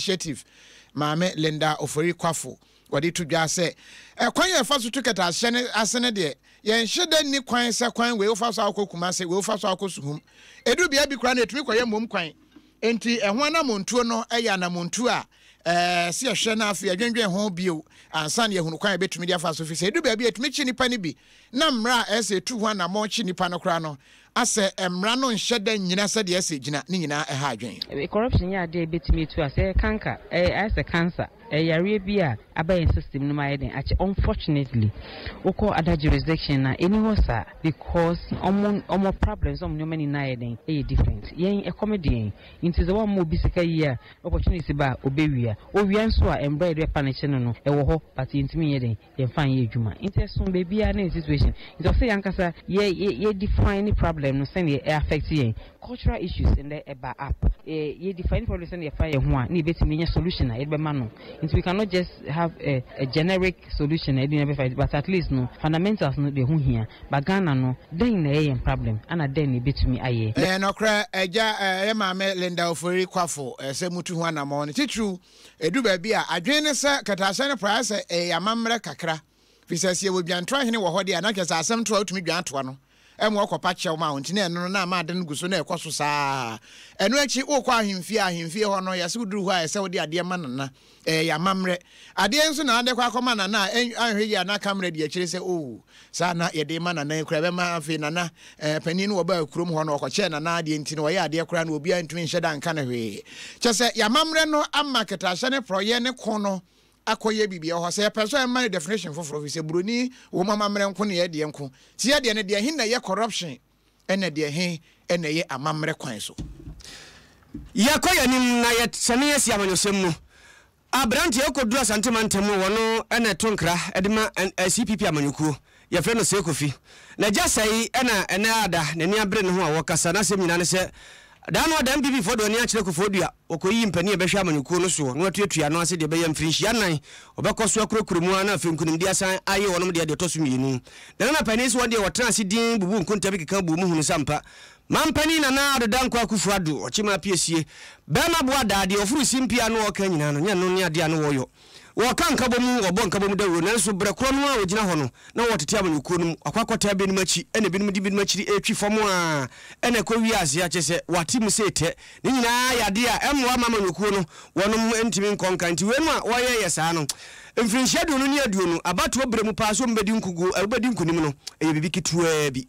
Initiative Maame Linda Ofori Kwafo wɔde to dwa sɛ ɛkwan a ɛfa so tu kɛtɛasehyɛ no ase no deɛ, yɛnhyɛ da nni kwan sɛ kwan wei wofa so a wokɔ Kumase, wei wofa so a wokɔ Suhum. Ɛduru bea bi koraa no ɛtumi kɔyɛ mmom kwan. Enti ɛho anammɔntuo no yɛ anammɔntuo a ɛɛ sɛ yɛhwɛ na afei yɛdwendwen ho bio ansa na yɛahunu kwan a yɛbɛtumi de afa so firi sɛ ɛduru baabi a ɛtumi kye nnipa no bi na mmara a ɛsɛ sɛ ɛtu ho anammɔn kye nnipa no koraa no asɛ mmara no nhyɛ da nnyina sɛdeɛ ɛsɛ ɛgyina ne nyinaa ɛha adwene. Corruption nyɛ adeɛ a yɛbɛtumi atu ase, ɛyɛ kanka, ɛyɛ ayɛ sɛ cancer, ɛyɛ yareɛ bi a aba yɛn system no mu ayɛ den akyɛ, unfortunately wokɔ other jurisdiction a ɛni hɔ saa because wɔn wɔn problems wɔn nneɛma nyinaa yɛ den ɛyɛ different, yɛn ɛkɔm de yɛn nti sɛ woamma obi sika yie a opportunity ba a ɔbɛwia, owia nso a mmara a yɛde bɛpa no kye no no ɛwɔ hɔ but yɛntumi nyɛ den. Yɛmfa nyɛ adwuma nti ɛso baabiara ne ne situation nti ɔsɛ yɛn ankasa yɛ yɛ yɛ define problem no sɛnea ɛ affect yɛn cultural issues ndɛ ɛba up yɛ yɛ define problem sɛnea yɛfa yɛn ho a na yɛbɛtumi anya solution a yɛde bɛma no nti we cannot just have a, a generic solution a yɛde nyinaa bɛfa but at least no fundamentals no deɛ ho hia but Ghana no dɛn na ɛyɛ yɛn problem ana dɛn na yɛbɛtumi ayɛ. Ɛyɛ nɔkorɛ agya ɛyɛ maame Linda Ofori Kwafo sɛ mutu ho anamɔn no titiriw Ɛduru baabi a, adwene ne sɛ kɛtɛahyɛ no pra ayɛ sɛ ɛyɛ amammerɛ kakra. Firi sɛ, sɛ yɛwɔ dwantoa hene wɔ hɔ deɛ a, na kyerɛ sɛ asɛm to a wotumi dwan toa no ma ɔkɔpa kyɛw ma wo. Nti na ɛno no, na ama ade no gu so na ɛkɔ so saa ara. Ɛno akyi, wokɔ ahemfie a, ahemfie hɔ no, yɛse woduru hɔ a, ɛsɛ wode adeɛ ma nana. Ɛyɛ yɛn amammerɛ. Adeɛ nso na wode kɔ akɔma nana a, anhwɛ yie a na aka mmerɛ di akyire sɛ, oo, Saa na yɛde ma Nana yi koraa ɛbɛma afei Nana eh, panin no wɔbaa kurom hɔ no ɔkɔkyɛɛ Nana adeɛ nti no ɔyɛ adeɛ koraa no obiara ntumi nhyɛ da nka no hwee. Kyɛ sɛ yɛamammerɛ no ama kɛtɛahyɛ ne porɔyɛ ne ko no akɔyɛ biribi ɛwɔ hɔ sɛ yɛpɛ nso a ɛmma no definition foforɔ firi sɛ buroni wɔ mu amammerɛ nko ne yɛ deɛ nko nti yɛ deɛ no deɛ he na ɛyɛ corruption ɛna deɛ he na ɛyɛ amammerɛ kwan so. Yɛkɔ yɛn anim na yɛsane asi amanyɔsɛm mu. Aberanteɛ ɔkɔduru Asante mantam mu wɔno na ɛto nkra de ma CPP amanyɔkuo. Yɛfrɛ no Seh Kofi. N'agya Sɛe na ɛnɛ ada n'ani abere ne ho a ɔrekasa. N'asɛm nyinaa ne sɛ, daa no ada NPP foɔ de wɔn ani akyerɛ Kufuor Dua. Wɔkɔyiyi mpanin a ɛbɛhwɛ amanyɔkuo no soɔ na wɔatuatua ano ase deɛ ɛbɛyɛ mfirinhyia nnan. Wɔbɛkɔ so akurakura mu ara na afei nkunimdie asan ayɛ wɔnom deɛ deɛ ɛtɔ so mmienu. Nana panin se wɔn deɛ wɔtena ase dinn bubuu nkonta bi keka buu mu hunu sɛ ampa Mampanin Nana Addo Dankwa Akufo Addo, Ɔkyema Apiesie, Bɛɛma boa daa, deɛ ɔforo si mpea no ɔɔka nyinaa no, nyɛ no ne adeɛ a no wɔɔyɔ. Wɔɔka nkabɔmu, wɔbɔ nkabɔmu dawuro, nanso berɛ korɔ no ara a wɔgyina hɔ no, na wɔɔtete amanyɔkuo no mu, wakɔ akɔtaa binom akyi, ɛna binom de binom akyiri retwi fam ara, ɛna ɛkɔ wie aseɛ a, kyerɛ sɛ wɔate mu sei tɛ. Ne nyinaa yɛ adeɛ a ɛmmoa mma amanyɔkuo no wɔnom ntumi nkɔ nkan. Nti weinom a wɔɔyɛ yɛ saa no, mfirinhyia aduonu ne aduonu, abatoɔ berɛ mu paa sɛ wɔbɛdi nkuguo, wɔbɛdi nkunim no, ɛyɛ biribi ketewa bi.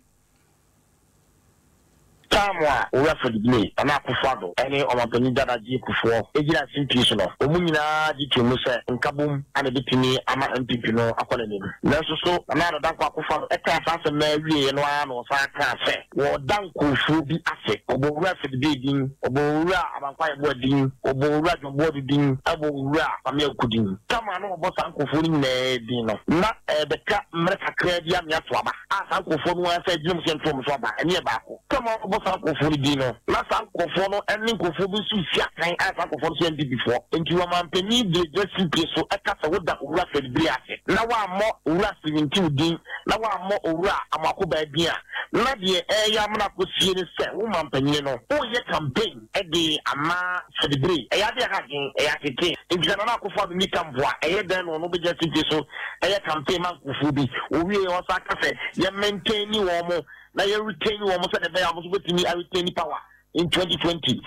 Term a Owura Fred Blay, Nana Akufo-Addo ne Ɔmanpanyin Dada Gyee Kufuor gyinaa simpie so no, wɔn nyinaa gye too mu sɛ nkabom na ebetumi ama NPP no akɔ n'anim. Nanso so Nana Addo Dankwa Akufo-Addo kaa saa asɛm no ara wieeɛ no ara na ɔsan kaa sɛ wɔreda nkurɔfoɔ bi ase? Wɔbɔɔ Owura Fred Blay din, wɔbɔɔ Owura Abankwa Yeboah din, wɔbɔɔ Owura John Boadu din, ɛbɔɔ Owura Kwame Awuku din. Term a na wɔbɔ saa nkurɔfoɔ no nyinaa din no, na ɛrebɛka mmerɛ kakraa bi ama yɛato aba. a saa nkurɔfoɔ no ara san gyina mu sɛ nto wɔn so aba, ɛno yɛ baako. Sɛ wɔabɔ saa nkurɔfoɔ no din no, na saa nkurɔfoɔ no ne nkurɔfoɔ bi nso resi akan a saa nkurɔfoɔ no nso yɛ NPPfoɔ. Enti ɔmanpanin gyinagyina simpie so ka sɛ woda Owura Fred Biri ase na woammɔ Owura Stephen Ntiw din na woammɔ Owura Amoako Baah din a, na deɛ ɛreyɛ amena akɔsie ne sɛ wo manpanyini no, woreyɛ campaign de ama Fɛdibere, ɛyɛ ade a ɛha adwene, ɛyɛ atetee. Enti sɛ Nana Akufo-Addo nni camp a, ɛyɛ dɛn na ɔno bɛgyina simpie so yɛ campaign ma nkurɔfoɔ bi? Ɔwieeɛ ɔsan ka sɛ yɛ maintaini wɔn na yɛ retain wɔn sɛdeɛ ɛbɛyɛ a wɔn nso bɛtumi a retain power in 2020.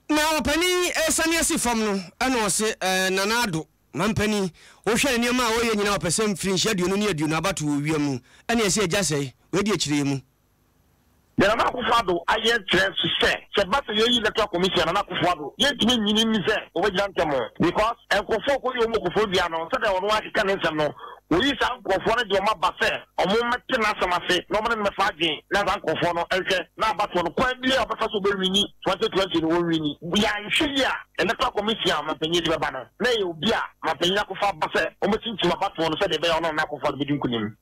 Na ɔpanin yi resane asi fam no, ɛna ɔse, eh, Nana Addo, mampanin, wohwɛ ne nneɛma a ɔreyɛ nyinaa ɔpɛ sɛ mfirinhyia aduonu ne aduonu abatoɔ wɔ wiem no, ɛne ɛsɛ agya sɛe, wei deɛ kyerɛ yɛ mu. Deɛ Nana Akufo Addo ayɛ kyerɛ nso sɛ, sɛ ɛba sɛ yɛyi Electoral Commission a Nana Akufo Addo, yɛntumi nnye no nni sɛ ɔbɛgyina ntɛm o. Because nkurɔfoɔ a ɔkɔyi wɔn wɔ Koforidua no, sɛdeɛ ɔno ara keka ne nsɛm no, ɔyi saa nkurɔfoɔ no de wɔn aba sɛ wɔmmɛte n'asɛm ase na wɔne no mmɛfa adwene na saa nkurɔfoɔ no nhwɛ na abatoɔ no kwan biara a ɔbɛfa so ɔbɛwini 2020 no wɔnwini. Yɛanhwɛ yie a, Electoral Commission a Ɔmanpanyin de bɛba no, na ɛyɛ obi a Ɔmanpanyin akɔfa aba sɛ ɔmmɛkyinkyim abatoɔ no sɛdeɛ ɛbɛyɛ a ɔno Nana Akufo Addo bɛdi nkunim.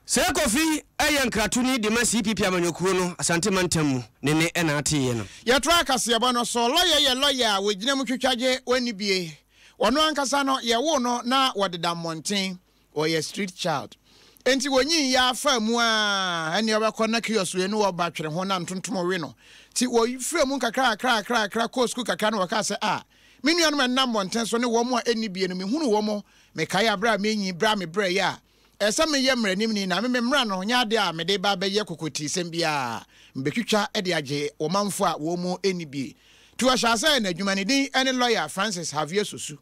Sir Kofi yɛ nkratoni de ma CPP amanyɔkuo no Asante mantam mu ne ne na ateeɛ no. Yɛtoa kaseɛbɔ no so, Lɔya yɛ lɔya a wɔgyina mu twitwa gye wɔnni bie. Ɔno ankasa no, yɛwoo no na wɔdeda mmɔnten, ɔyɛ street child. Enti wɔnyin yɛ ara faa mu ara ɛnneɛ ɔbɛkɔ na kiosk wei no wɔba twere ho na ntontom we no. Nti wɔfirii mu nkakrakrakrakra kɔɔ sukuu kakra na wɔkaa sɛ, Ah, me nuanom a ɛnam mmɔnten so ne wɔn a ɛnni bie no, mehunu wɔn, mekae aberɛ a menyin, berɛ a mebrɛeɛ a ɛsɛ sɛ meyɛ mmaranimni, na me me mmara no nyɛ adeɛ a mede reba abɛyɛ kokotiisɛm biara, mebɛtwitwa de agye ɔmanfoɔ a wɔn mu nni bie. Nti ɔhyɛɛ aseɛ yɛ n'adwuma, ne din ne Lɔya Francis Xavier Sosu.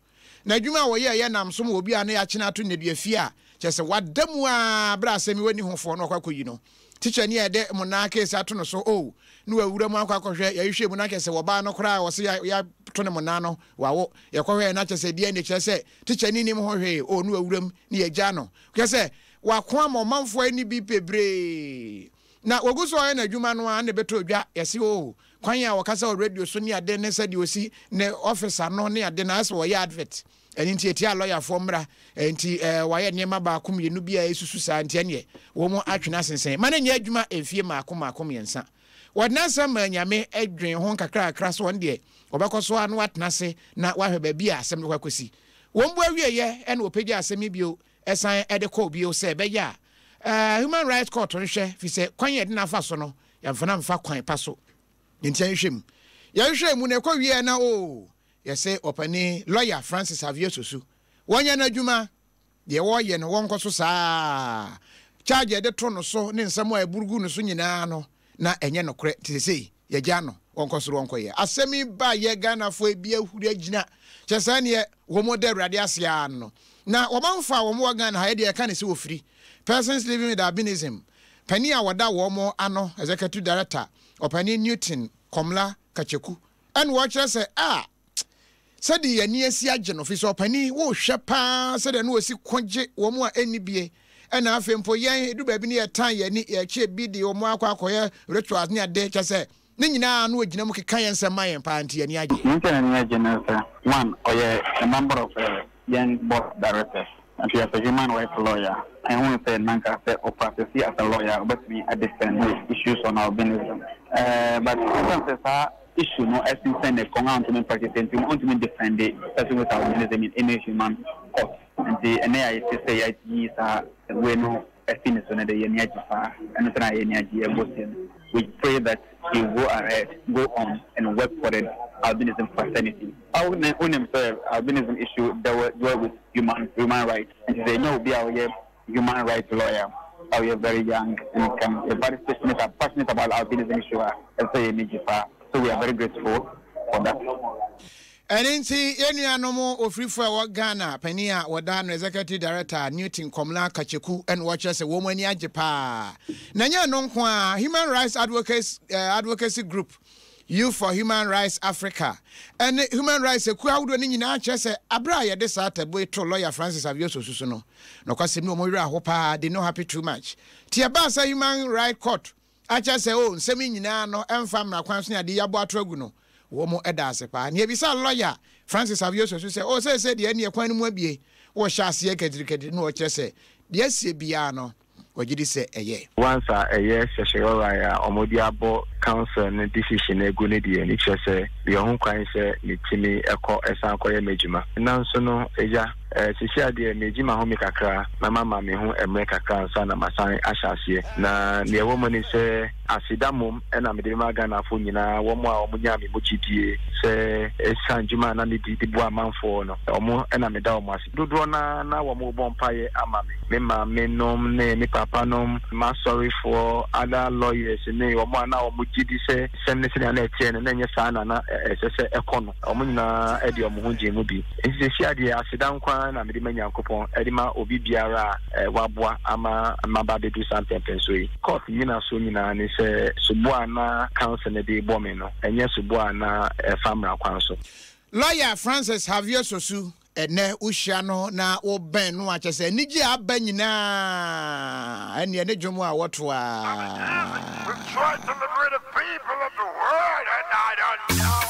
N'adwuma a ɔyɛeɛ nam so ma obi a na yɛakye no ato nneduafie a kyerɛ sɛ wada mu ara berɛ a asɛm yi ɔnni ho fɔ na wakɔ akɔyi no. Tikyani a yɛde mmonnaa keesi ato no so oh, na wawura mu akɔ akɔhwɛ, yɛhwehwɛɛ mu na kyerɛ sɛ ɔbaa no koraa a wɔse yɛato no mmonnaa no, wawo. Yɛkɔhwɛeɛ na kyerɛ sɛ DNA kyerɛ sɛ tikyani nnim ho hwee oh, na wawura mu na yɛagyaa no. Kyerɛ sɛ wako ama ɔmanfoɔ ani bi bebree. Na wɔgu so ɔyɛ n'adwuma no ara na ɛbɛtɔ dwa, yɛse oh, kwan a wɔkasa wɔ radio so ne ade ne sɛdeɛ ɔsi ne office ano ne ade no ayɛ sɛ wɔyɛ advert. Ɛno nti ɛtia lɔyafoɔ mmara nti wɔayɛ nneɛma baako mmienu bi a ɛsusu saa nti ɛneɛ wɔn atwe no asensɛn ma no nyɛ adwuma mfie mmaako mmaako mmiɛnsa. Wɔde n'asɛm maa Nyame dwen ho nkakrakra sɛ ɔno deɛ ɔbɛkɔ so ara na watena ase na wahwɛ baabi a asɛm no bɛkɔ akɔsi. Wɔn bo awieɛ ɛna wɔpagyaa asɛm yi bio san de kɔɔ bio sɛ ɛbɛyɛ a Human Rights Court nhwɛ firi sɛ kwan a yɛde no afa so no yɛamfa no amfa kwan pa so nti yɛnhwɛ mu. Yɛhwehwɛɛ mu na ɛkɔ wieɛ na oo yɛse ɔpanin lɔya Francis Xavier Sosu wɔnyɛ n'adwuma deɛ wɔreyɛ no wɔnkɔ so saa charge a yɛde to no so ne nsɛm a ɛburu gu no so nyinaa no na ɛnyɛ nokorɛ nti sesei yɛgyaa no wɔnkɔ soro wɔnkɔyɛ asɛm yi ba yɛ Ghanafoɔ ebi ahuri agyina kyɛ sɛ neɛ wɔn da Awurade ase ara no na wɔmanfoɔ a wɔn wɔ Ghana ha yɛdeɛ yɛka ne sɛ wɔfiri Persons Living with Albinism panin a wɔda wɔn ano Executive Director ɔpanin Newton Komla Kacheku ɛna wɔkyerɛ sɛ a sɛdeɛ yɛn ani asi agye no, firi sɛ ɔpanin, wohwɛ paa sɛdeɛ na ɔsi ko gye wɔn a ɛnni bie, ɛna afei mpo yɛn, ɛdu baabi no yɛtan yɛn ani, yɛkye bi de wɔn akɔ akɔyɛ rituals ne ade, kyɛ sɛ ne nyinaa na ɔgyina mu keka yɛn nsɛm ma yɛn paa, nti yɛn ani agye. Nea nti a yɛn ani agye ne sɛ, one, ɔyɛ a member of yɛn board of directors, nti as a human rights lawyer, ɛho sɛ nanka sɛ ɔ practice as a lawyer a, ɔbɛtumi a defend issues on albinism. But ɛsiane sɛ saa issue no sensɛn ne kɔn a ɔntumi mpractice nti ɔntumi defend person with albinism in any human court. Nti ɛnɛ a yɛte sɛ yɛayi saa wei no afi ne so no de yɛn ani agye paa. Ɛno nti na yɛn ani agye yɛbɔ se no. We pray that he will go ahead, go on and work for the albinism fraternity. Wonim sɛ albinism issue deal with human human rights nti sɛ yɛnya obi a ɔyɛ human rights lawyer a ɔyɛ very young and can yɛ very passionate passionate about albinism issue a ɛsɛ sɛ yɛn ani gye paa so we are very grateful for that. Ɛno nti yɛn nuanom ofirifo a ɛwɔ Ghana panin a wɔda no Executive Director Newton Komla Kacheku na wɔkyerɛ sɛ wɔn ani agye paa. Na ɛnyɛ ɛno nko ara, Human Rights Advocates Advocacy Group, Youth for Human Rights Africa ne Human Rights akuo ahodoɔ no nyinaa kyerɛ sɛ aberɛ a yɛde saa tabo yi too lɔya Francis Avioso so no, nokwasɛm ni wɔn werɛ aho paa, they no happy too much. Nti ɛbaa sɛ Human Rights Court akyerɛ sɛ oh nsɛm yi nyinaa no ɛmfa mmara kwan so ne ade yi abɔ ato agu no, wɔn da ase paa. Nea ebisaa lɔya Francis Avioso so sɛ oh seesei deɛ ɛneɛ kwan no mu abue, wɔhyɛ aseɛ kadirikadir na wɔkyerɛ sɛ deɛ asie biara no wɔgye di sɛ ɛyɛ. Once a ɛyɛ certiorari a wɔde abɔ council no decision agu no deɛ, ne kyerɛ sɛ mewɔ ho kwan sɛ metumi kɔ san kɔyɛ m'adwuma. Nanso no, agya, seesei ara deɛ megye m'ahome kakra na mama me ho mmerɛ kakra ansa na masan ahyɛ aseɛ. Na deɛ ɛwɔ mu ne sɛ, aseda mmom na mede bɛma Ghanafoɔ nyinaa, wɔn a wɔnyaa me mu gyidie sɛ ɛsiane dwuma a na medi de boa amanfoɔ no, wɔn na meda wɔn ase. Dodoɔ no ara na wɔrebɔ mpaeɛ ama me, me maamenom ne me papanom, m'asɔrefoɔ, other lawyers ne wɔn a na wɔgye di sɛ sɛm ne sɛdeɛ na ɛteɛ no, na ɛnyɛ saa na na ɛsɛ sɛ ɛkɔ no, wɔn nyinaa de wɔn ho gyee mu bi. Enti seesei ara deɛ, aseda nko ara na mede ma Nyankopɔn de ma obi biara a waboa ama maba abɛduru saa mpɛnpɛnsoɔ yi. Court nnyinasoɔ nyinaa ne sɛ soboɔ a na council no de rebɔ me no, ɛnyɛ soboɔ a na ɛfa mmara kwan so. Lɔya Francis Xavier Sosu Ɛnnɛ wohyia no na wobɛn no a, kyerɛ sɛ anigye a aba nyinaa, ɛnneɛ ne dwom a wɔto a.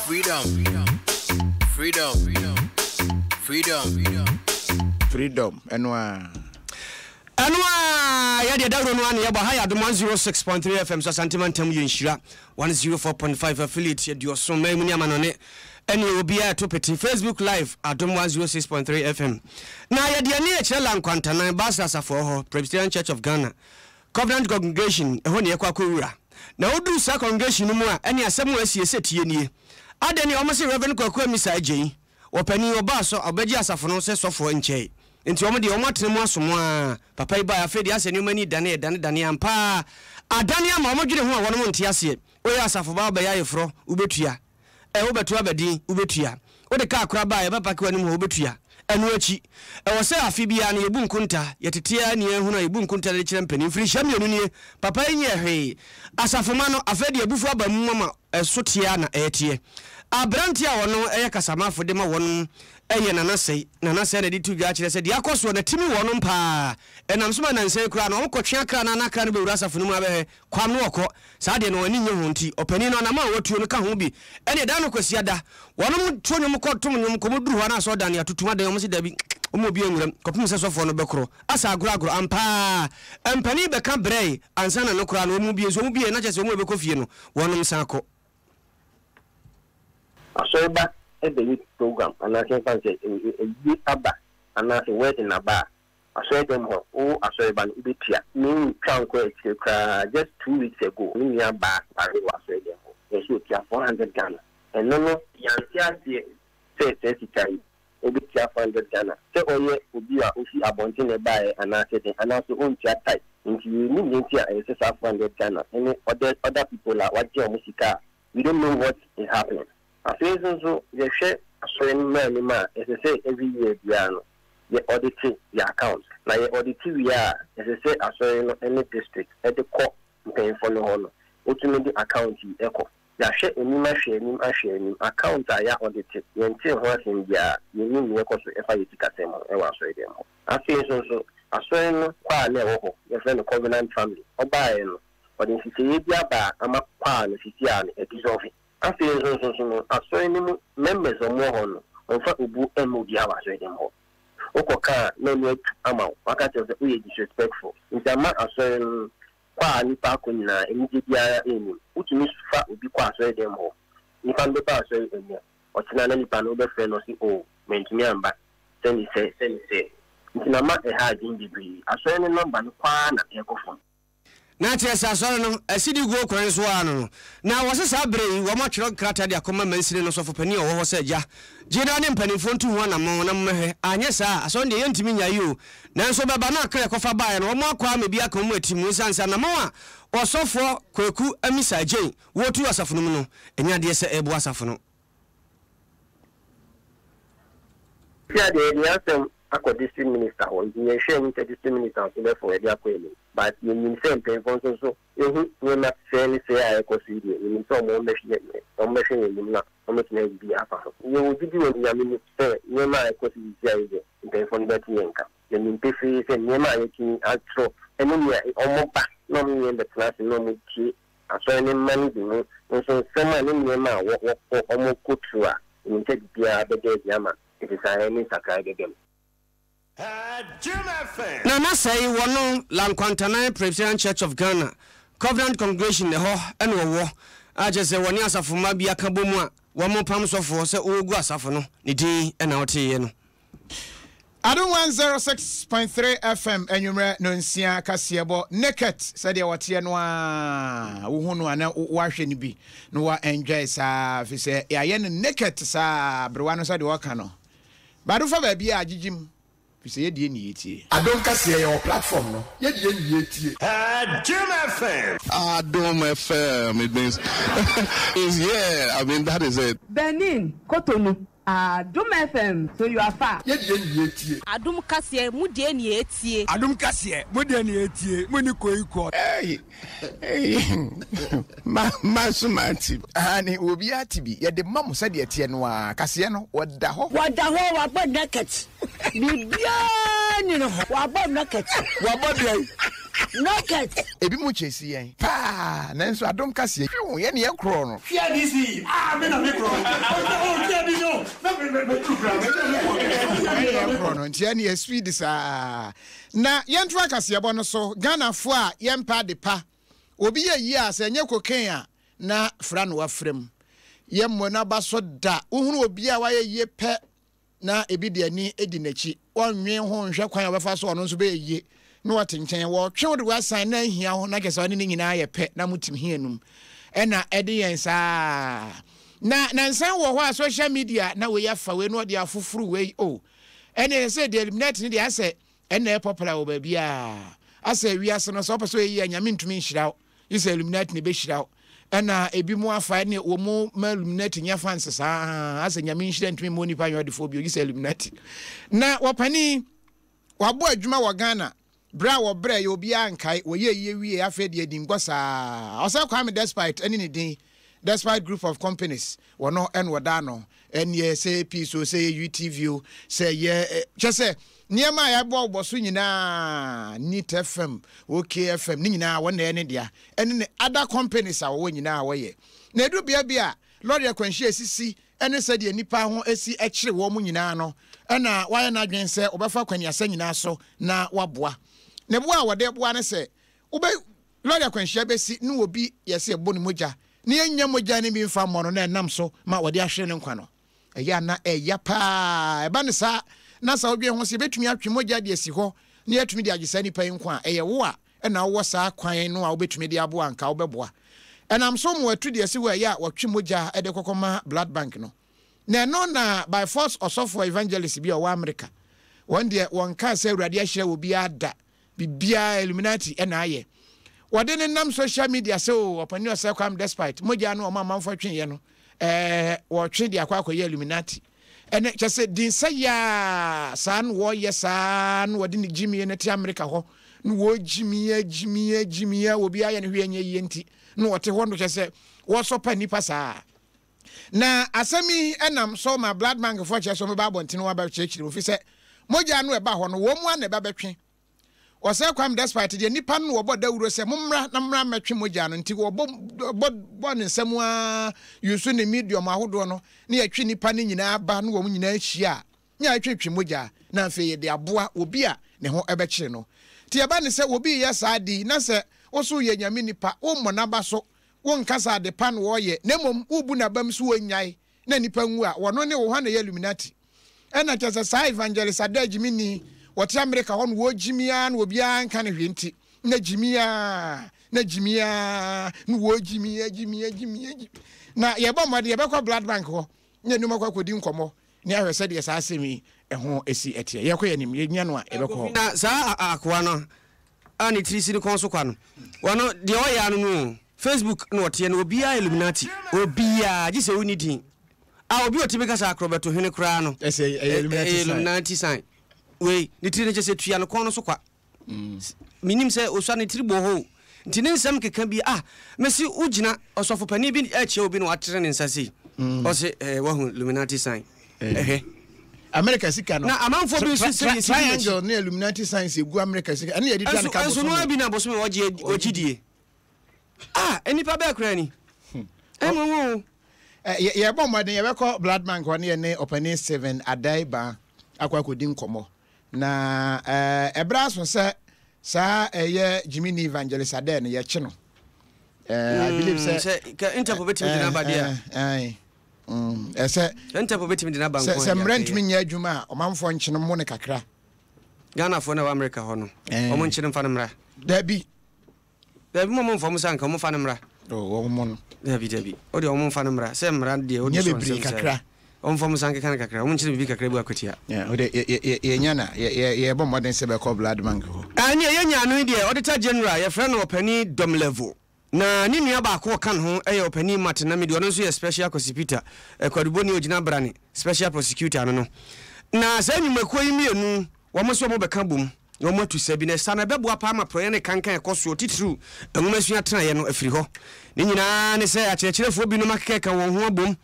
Freedom, freedom, freedom. Freedom, ɛno ara. Ɛno ara, yɛdeɛ dawuro no ara na yɛbɔ ha yɛ Adom 106.3 FM so Asante mantam yɛ nhyira 104.5 affiliate aduɔson man mu ne amanɔne. Ɛneɛ obiara ɛto pete. Facebook live Adom 106.3 FM. Na yɛde ani rekyerɛ La Nkwantanan, Basra Asafo wɔ hɔ, Presbyterian Church of Ghana, Covenant Congregation, ɛhɔ ne yɛkɔ akɔwura. Na woduru saa congregation no mu a, ɛne asɛm a asie sɛ tie nie. Adɛn ne wɔn se Rev. Kwaku Amisa Agyei, Ɔpanin, ɔbaa sɛ ɔbɛgye asafo no sɛ sɔfoɔ nkyɛe. Nti wɔn deɛ wɔn atena mu asom ara. Papa yi baeɛ, afei deɛ asɛ nneɛma ani redane, ɛdanedane, ampa ara adane ama wɔn dwene ho a wɔnom nte aseɛ. Woyɛ asafo ba wobɛyɛ ayeforɔ, wobɛtua. Ɛ, wobɛto abadin, wobɛtua. Wode kaa koraa ba a, yɛbɛpake w'anim hɔ, wobɛtua. Ɛno akyi, ɛwɔ sɛ afe biara no yɛbu nkonta, yɛtete ara nni ahunu a yɛbu nkonta de kyerɛ mpanin. Mfirinhyia mmienu nie, papa yi nyɛɛ hwee. Asafomma no, afei deɛ abufuo aba mu ama ɛso teɛ ara na ɛreteɛ. Aberanteɛ a ɔno yɛ kasamafo de ma wɔnom yɛ Nana Sɛi. Nana Sɛi na ɛde to dwa kyerɛ sɛ deɛ akɔ soɔ no atimi wɔnom paa. Ɛnam so ma nnansa yi koraa no wɔkɔtwe akra no a na akra no bɛwura asafo no mu abɛhwɛ Kwam no ɔkɔ. Saa deɛ no wɔn ani nnye ho nti ɔpanin no anamɔn a watuo no ka ho bi. Ɛneɛ da no Kwasiada wɔnom to nnwom kɔ tom nnwom kɔ wɔduru hɔ a na asɔredan no yɛatotom adan wɔn se dabi wɔn obi anwuram kɔpem sɛ sɔfoɔ no bɛkorɔ asa agorɔ agorɔ. Ampa ara mpanin bɛka brɛe ansa na no koraa no wɔn bue nso wɔn bue na kyerɛ sɛ wɔn a ɛbɛkɔ fie no wɔnom san kɔ. Asɔreba bɛyɛ program anaasɛ yɛmfa no sɛ ayie aba anaasɛ wedding aba a, Asɔre dɛm hɔ wo asɔre ba no wobɛtua. Me ntwa nkɔ akyire koraa just 2 weeks ago me nua baa ware wɔ asɔre dɛm hɔ yɛse ɔtua 400 Ghana ɛno no yɛante aseɛ sɛ saa sika yi ɔbɛtua 400 Ghana sɛ ɔyɛ obi a ofi abɔnten na ɛbaeɛ anaasɛ dɛn anaasɛ ɔntua tithe nti yɛnnim deɛ nti a ɛyɛ sɛ saa 400 Ghana ɛne other other people a wagye wɔn sika a we don't know what is happening. Afei nso nso yɛhwɛ asɔre no mmara no mu a ɛsɛ sɛ every year biara no yɛ audite yɛ account na yɛ audite wie a ɛsɛ sɛ asɔre no ne district de kɔ mpanyinfoɔ no hɔ no wotumi de account yi kɔ. Yɛahwɛ anim ahwɛ anim ahwɛ anim account a yɛ audite yɛntee ho asɛm biara yɛnnim nea ɛkɔ so ɛfa yɛ sikasɛm ho wɔ asɔre dɛm hɔ. Afei nso nso asɔre no choir no a ɛwɔ hɔ yɛfrɛ no Covenant Family ɔbaeɛ no ɔde nhyehyɛeɛ bi aba a ama choir no sisi a no ɛdissolve. Afei nso nso nso no, asɔre no mu members a wɔwɔ hɔ no, wɔmfa obuo mma obiara wɔ asɔre dɛm hɔ. Wokɔ ka a, na ani atu ama wo, wɔaka akyerɛ wo sɛ woyɛ disrespectful. Nti ama asɔre no kɔ a nnipa akɔ nyinaa, anigye biara nnim. Wotumi fa obi kɔ asɔre dɛm hɔ, nipa no bɛba asɔre ɛnnɛ, ɔkyena na nipa no wobɛfrɛ no ɔse oh, mantumi amba, sɛ ne sɛ, sɛ ne sɛ. Nti na ama ɛha adwene bebree. Asɔre no number no kɔ ara na ɛrekɔ fam. Na kyerɛ sɛ asɔre no asidi guo kwan so ara no no, na wɔse saa berɛ yi wɔatwerɛ nkrataa de akɔma mansini no sɔfopanin a ɔwɔ hɔ sɛ, Agya, gye na ne mpanimfoɔ ntu ho anammɔn na mommɛhwɛ, anyɛ saa a, asɔre no deɛ yɛntumi nnyae o. Nanso bɛba na akra ɛkɔfa baeɛ no, wɔn akɔ ama bi aka wɔn atim ɛsiane sɛ anammɔn a Ɔsɔfoɔ Kwaku Amissah Adjei wɔretu wɔ asafo no mu no, ɛnyɛ adeɛ sɛ ɛreboa asafo no. Sia deɛ yɛde yɛn asɛm akɔ district minister hɔ nti yɛnhwɛ anim sɛ district minister nso bɛfo yɛde akɔ anim but yɛnim sɛ mpanyinfoɔ nso nso ehu nneɛma sɛɛ ne sɛɛ a ɛkɔ so yi deɛ yɛnim sɛ wɔn bɛhwɛ wɔn bɛhwɛ yɛn anim na wɔn bɛtumi ayɛ biribi afa ho. Yɛwɔ gyidi wɔ Nyame mu sɛ nneɛma a ɛkɔ so sisi yi deɛ mpanyinfoɔ no bɛte yɛn nka. Yɛnim pefee sɛ nneɛma a yɛatumi atwerɛ ne nea wɔn ba na wɔn ne yɛn bɛtena ase na wɔn tie Asɔre no mma no bi ho nso nsɛm a ne nneɛma a wɔ wɔkɔ wɔn kɔ through a, menim sɛ biribiara bɛda adi ama nsesaeɛ ne nsakraeɛ bɛba mu. Na na sɛe wɔ no La Nkwantanan Presbyterian Church of Ghana, Covenant Congregation ɛhɔ na ɔwɔ, a kyerɛ sɛ wɔne asafo mma bi aka bɔ mu a wɔpam sɔfoɔ sɛ ɔregu asafo no, ne din na woteeɛ no. Adom 106.3 FM anwummerɛ nonsia kaseɛbɔ naked sɛdeɛ wɔteɛ no a wohu no a na woahwɛ no bi na wa enjoy saa fi sɛ yɛayɛ no naked saa berewa no sɛdeɛ wɔka no bado fa baabi a agyegyem fi sɛ yɛdeɛ ni yɛtie. Adom kaseɛ yɛwɔ platform no yɛdeɛ ni yɛtie. Adom FM. Adom FM it means yeah I mean that is it. Benin, Cotonou. Adom FM so you are far. Yɛ deɛ ni yɛ tie. Adom kaseɛ mo deɛ ni yɛ tie. Adom kaseɛ mo deɛ ni yɛ tie mo ni koi kɔ. Ei ei ma ma nso mate. Aane obiara te bi. Yɛde ma mo sɛdeɛ ɛteɛ no ara. Kaseɛ no, wɔda hɔ. Wɔda hɔ, wabɔ naked. Biribiara nni ne ho, wabɔ naked. Wabɔ dɛn? Naked. Ebinom kyɛ si yɛn paa nanso adom kaseɛ hwiw yɛne yɛn korɔ no. Hwɛ DC ah me na me korɔ oh hwɛ DC oh na me me me duru kura me na me korɔ. Yɛne yɛn korɔ no nti ɛne yɛ speed saa na yɛnto akaseɛbɔ no so Ghanafoɔ a yɛmpɛ ade pa obi yɛ yie a sɛ ɛnyɛ cocaine a na fra na wafra mu. Yɛmmɔ n'aba so da. Wohunu obi a wayɛ yie pɛ na ebi de ani di n'akyi. Wɔnnwen ho nhwɛ kwan a wɔbɛfa so ɔno nso bɛyɛ yie na wɔte nkyɛn. Wɔtwe wo de wo asan na ahia wo na kyerɛ sɛ ɔne ne nyinaa yɛ pɛ na motim he anum. Ɛna ɛde yɛn saa. Na nansa wɔ hɔ a social media na wei afa wei na ɔde afoforo wei o. Ɛne ɛsɛ sɛ deɛ Illuminati no deɛ asɛ ɛna ɛyɛ popular wɔ baabiara. Asɛ wiase no sɛ wopɛ sɛ ɔyɛ yie a Nyame ntumi nhyira wo. Gye sɛ Illuminati na ɛbɛhyira wo. Ɛna ebi mo afa ɛne wɔn mo ma Illuminati nyɛ fans saa. Asɛ Nyame nhyira ntumi mma onipa nyɛ ɔdefoɔ bio gye sɛ Illuminati. Na wɔpanin wabɔ adwuma wɔ Ghana berɛ a wɔbrɛ yɛ obiara nkae wɔyɛ yie wie afei deɛ adi nkɔ saa. Ɔsɛ Kwame Despite ɛne ne din Despite Group of Companies wɔno ɛna ɔda ano. Ɛneɛ sɛ ɛyɛ Peace o sɛ ɛyɛ UTV o sɛ ɛyɛ kyɛ sɛ nneɛma a yɛabɔ so nyinaa Neat FM, OK FM ne nyinaa wɔn na ɛyɛ ne dea ɛne ne other companies a wɔwɔ nyinaa wɔyɛ. Na ɛdu bea bi a lɔre akwanhyia esisi ɛne sɛdeɛ nnipa ho esi ɛkyere wɔn nyinaa no ɛna wayɛ n'adwene sɛ wɔbɛfa kwaniasa nyinaa so na waboa. Ne boa a wɔde boa ne sɛ wobɛ Lɔre akwanhyia bɛsi ne obi yɛ sɛ yɛbɔ no mogya na yɛnnya mogya no bi mfa mmɔ no na ɛnam so ma wɔde ahwere ne nkwa no, ɛyɛ a na ɛya paa. Ɛba no saa na sɛ wodwen ho sɛ yɛbɛtumi atwe mogya de asi hɔ na yɛatumi de agye saa nipa yi nkwa a, ɛyɛ wo a na wowɔ saa kwan no a wobɛtumi de aboa anka wobɛboa. Ɛnam so ma wɔatu de asi hɔ a ɛyɛ a wɔtwe mogya de kɔkɔma blood bank no. Na ɛno na by force ɔsɔfoɔ evangelist bi a ɔwɔ Amerika, wɔn deɛ wɔnkaa sɛ Awurade ahyira obiara da, Biribiara Illuminati na ayɛ. Wɔde no nam social media sɛ o ɔpanin ɔsɛ Kwame Despite mogya no ɔmo amanfoɔ tweeɛ no ɛɛ wɔtwe de akɔ akɔyɛ Illuminati. Ɛnɛ kyɛ sɛ dinsɛ yaa saa na wɔyɛ saa na wɔde ne gyimie no te Amerika hɔ na wɔgyimie gyimie gyimie a obi ayɛ no hwee nyɛ yie nti na wɔte hɔ no kyɛ sɛ wɔsɔpa nnipa saa. Na asɛm yi nam so ma Blood Bank foɔ kyerɛ sɛ wɔbɛba abɔntene wɔn abɛkyerɛkyerɛ mu fi sɛ mogya no ɛba hɔ no wɔn mu a na ɛba bɛtwe. Ɔsɛe Kwame Despite deɛ nnipa no na wɔbɔ dawuro sɛ mommra na mommra mmɛtwe mogya no nti wɔbɔ bɔ bɔ ne nsa mu ara yusu ne medium ahodoɔ no na yɛtwe nnipa no nyinaa ba na wɔn nyinaa hyia a na yɛtwetwe mogya na afei yɛde aboa obi a ne ho ɛbɛkyere no. Nti ɛba ne sɛ obi reyɛ saa ade yi na sɛ wo so woyɛ Nyame nipa wommɔ n'aba so wonka sɛ ade pa na ɔreyɛ na mmom wobu n'abam sɛ ɔnnyae na nnipa nwu a, wɔno ne wo, hwan na ɛyɛ Illuminati? Ɛna kyerɛ sɛ saa Evangelist Adair Gyimini, wɔte Amerika hɔ no wɔgyimi ara na obiara nka no hwee nti, na gyimi ara, na gyimi ara, na wɔgyimi, agyimi, agyimi, agyimi. Na yɛbɔ mmɔden yɛbɛkɔ Blood Bank hɔ na yɛne wɔn akɔ akɔdi nkɔmmɔ na yɛahwɛ sɛdeɛ saa asɛm yi ɛho si ɛteɛ. Yɛkɔ yɛn anim, yɛnya no a yɛbɛkɔ hɔ. Na saa akoa no a ne tiri si ne kɔn so kwa no, ɔno deɛ ɔyɛ ano no o, Facebook na ɔteɛ no, obiara Illuminati, obiara, gye sɛ wonni din. A obi a ɔtumi ka sɛ akorɔbɛto hene koraa no, ɛsɛ ɛyɛ Illuminati sign. Illuminati sign. Wei, ne tiri no kyɛ sɛ tua ne kɔn no so kwa. Menim sɛ osua ne tiri bɔ hɔ o. Nti ne nsɛm keka bi ah mese wogyina ɔsɔfo panin bi ɛkyia obi na watere ne nsa sei. Ɔse eh, wahu Illuminati sign. Ɛhwɛ. America sika no. Na amanfoɔ bi nso sɛ yɛsi Triangle ne Illuminati signs egu America sika. Ɛne yɛde tua ne ka bosome. Nso no bi na bosome ɔgye ɔgye die. Ah, nnipa bɛɛ koraa ni. Ɛnwanwa o. Yɛbɔ mmɔden yɛbɛkɔ Blood Bank hɔ ne yɛne ɔpanin Stephen Adai Baa akɔ akɔdi nkɔmmɔ. Na ɛberɛ aso sɛ saa ɛyɛ Jimmy Evangelist Adair no yɛkye no. I believe sɛ. Sɛ Interpol bɛtumi de n'aba deɛ a. Ɛsɛ. Interpol bɛtumi de n'aba nko Sɛ mmerɛ ntumi nyɛ adwuma a ɔmanfoɔ nkye no mo no kakra. Ghanafoɔ na ɛwɔ Amerika hɔ no. Wɔn nkye no mfa no mmra. Dabi. Dabi mo mfa mo sa nka mo fa no mmra. Oh, wɔn mo no. Dabi dabi. O deɛ wɔn mfa no mmra. Sɛ mmra deɛ o de sɔ nsɛm sɛ. Wɔn mfa mo sa nkeka no kakra. Wɔn nkyerɛ biribi kakra bu akwatia. Yeah, o de yɛ yɛ yɛ nya na yɛ yɛ yɛ bɔ mmɔden sɛ bɛkɔ blood bank hɔ. Ɛne yɛ nya ano yi deɛ Auditor General yɛfrɛ no Ɔpanin Domlevo. Na ne nua baako a ɔka ne ho yɛ Ɔpanin Martin Namidi ɔno nso yɛ Special Kwasi Peter Kwaduboni a ɔgyina Brane Special Prosecutor ano no. Na saa nnwumakuo yi mmienu wɔn nso wɔbɛka bom. na wɔatu sa bi, na sa no ɛbɛboa paa ma porɔeɛ ne kankan a ɛkɔ soɔ, titiriw nwomasua atenaeɛ no, afiri hɔ. Ne nyinaa ne sɛ akyerɛkyerɛfoɔ binom akekɛka wɔn ho abom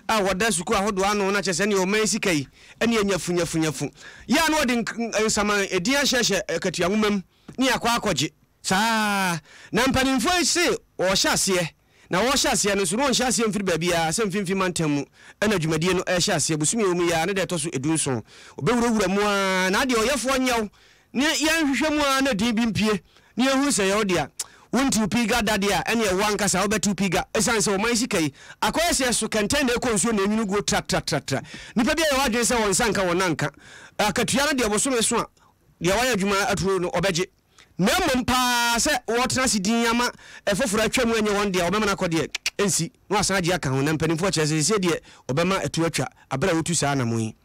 a wɔda sukuu ahodoɔ ano na kyerɛ sɛ ɛneɛ ɔman sika yi ɛne anyafunyafunyafu yɛ a na wɔde nsaman edin ahyɛhyɛ akatua nwoma mu ne akɔ akɔgye saa na mpanimfoɔ yi se wɔhyɛ aseɛ Na wɔrehyɛ aseɛ no nso, na wɔnhyɛ aseɛ mfiri baabiara, sɛ mfimfini mantam mu na dwumadie no rehyɛ aseɛ, bosome a ɛwɔ mu yi ara ne da ɛtɔ so dunson. Wɔbɛwurawura mu ara, na adeɛ ɔyɛfoɔ nyɛ wo, ne yɛnhwehwɛ mu ara na din bi mpue, na yɛnhunu sɛ ɛyɛ wo dea. Wontiw piiga da deɛ a, ɛneɛ wo ankasa wobɛtew piiga. Ɛsiane sɛ ɔman sika yi, akɔyɛ sɛ ɛso kɛntɛn na ɛkɔ nsuo na ɛnwunu guo tratratratra. Nnipa bi ayɛ wɔn adwene sɛ wɔn nsa nka wɔn nan nka. Akatua no deɛ bosome so a, deɛ wayɛ adwuma aturo no ɔbɛgye. Na mmom paa sɛ wɔtena ase dinn ama ɛfoforɔ atwa mu anyɛ wɔn deɛ a, wɔbɛma no akɔ deɛ, ɛnsi, na wɔasan agye aka ho. Na mpanimfoɔ kyerɛ sɛ seesei deɛ wɔbɛma atuo atwa berɛ a wɔtu saa anammɔn yi.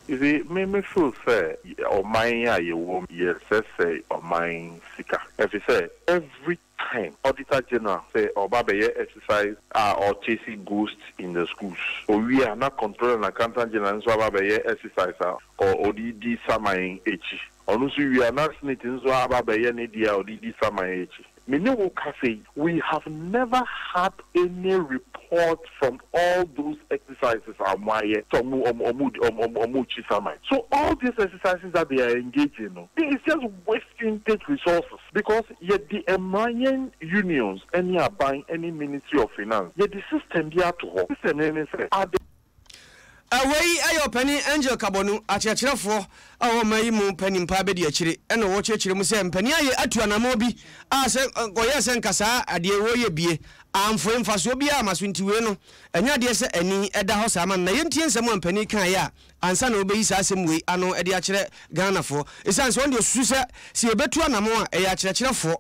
You see, me me feel sɛ ɔman a yɛwɔ mu yɛsɛsɛe ɔman sika ɛfisɛ every time auditor general sɛ ɔba bɛyɛ exercise a ɔchase ghost in the schools owie a na controller and accountant general nso aba abɛyɛ exercise a ɔde di saman akyi ɔno nso wie a na senate nso aba abɛyɛ ne deɛ a ɔde di saman akyi. Me ne wo kasa yi, we have never had any report from all those exercises a wɔn ayɛ sɛ wɔn wɔn wɔn wɔn wɔn rekyi saman. So all these exercises that they are engaging no, they is just wasting state resources because yɛde mmara yɛn unions ne aban ne ministry of finance yɛde system bi ato hɔ. System no ne sɛ at the. Wei yɛ Ɔpanin Angel Kabonu, akyerɛkyerɛfoɔ a ɔwɔ ɔman yi mu panin paa bɛdi akyire na ɔkyerɛkyerɛ mu sɛ mpanin ayɛ atu anamɔn bi a sɛ ɔyɛɛ sɛ nka saa adeɛ wɔyɛ bie amfoe mfasoɔ biara amma so nti wei no ɛnyɛ adeɛ sɛ ani da hɔ saa ma no na yɛntie nsɛm a mpanin kaeɛ a ansa na wɔbɛyi saa asɛm wei ano de akyerɛ Ghanafoɔ ɛsiane sɛ wɔn deɛ ɔsusu sɛ sɛ yɛbɛtu anamɔn a ɛyɛ akyerɛkyerɛfoɔ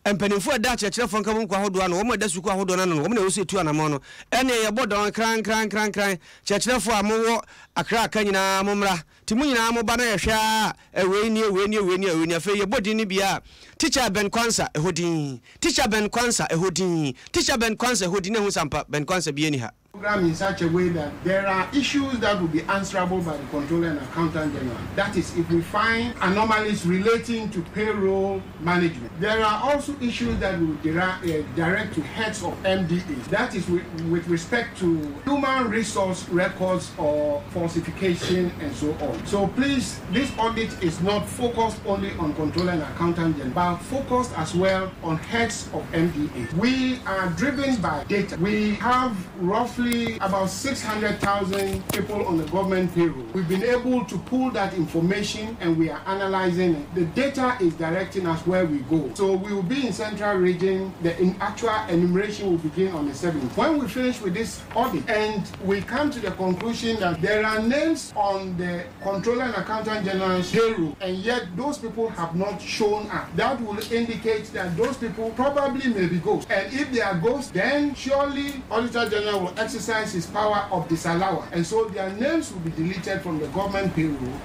Mpanimfoɔ a ɛda akyerɛkyerɛfoɔ nkabom kuo ahodoɔ ano, wɔn a ɛda sukuu ahodoɔ no ano no, wɔn na ɛwɔ sɛ ɛtu anamɔn no. Ɛnneɛ yɛbɔ dɔn krankrankrankan, kyerɛkyerɛfoɔ a mowɔ Accra aka nyinaa mommra. Nti mo nyinaa moba na yɛhwɛ ara a, wei nie, wei nie, wei nie, wei nie. Afei yɛbɔ din no bi a, Tikya Ben Kwansa, ɛhɔ din. Tikya Ben Kwansa, ɛhɔ din. Tikya Ben Kwansa, ɛhɔ din. Na ɛhu sɛ ampa, Ben Kwansa biara nni ha. Program in such a way that there are issues that will be answerable by the Controller and Accountant General. That is, if we find anomalies relating to payroll management. There are also issues that we will direct to heads of MDAs. That is, with, with respect to human resource records or falsification and so on. So please, this audit is not focused only on Controller and Accountant General, but focused as well on heads of MDA. We are driven by data. We have roughly about 600,000 people on the government payroll. We've been able to pull that information and we are analyzing it. The data is directing us where we go. So we will be in Central Region. The in actual enumeration will begin on the 7th. When we finish with this audit and we come to the conclusion that there are names on the Controller and Accountant General's payroll and yet those people have not shown up, that will indicate that those people probably may be ghosts. And if they are ghosts, then surely Auditor General will exercise his power of disallowance and so their names will be deleted from the government payroll.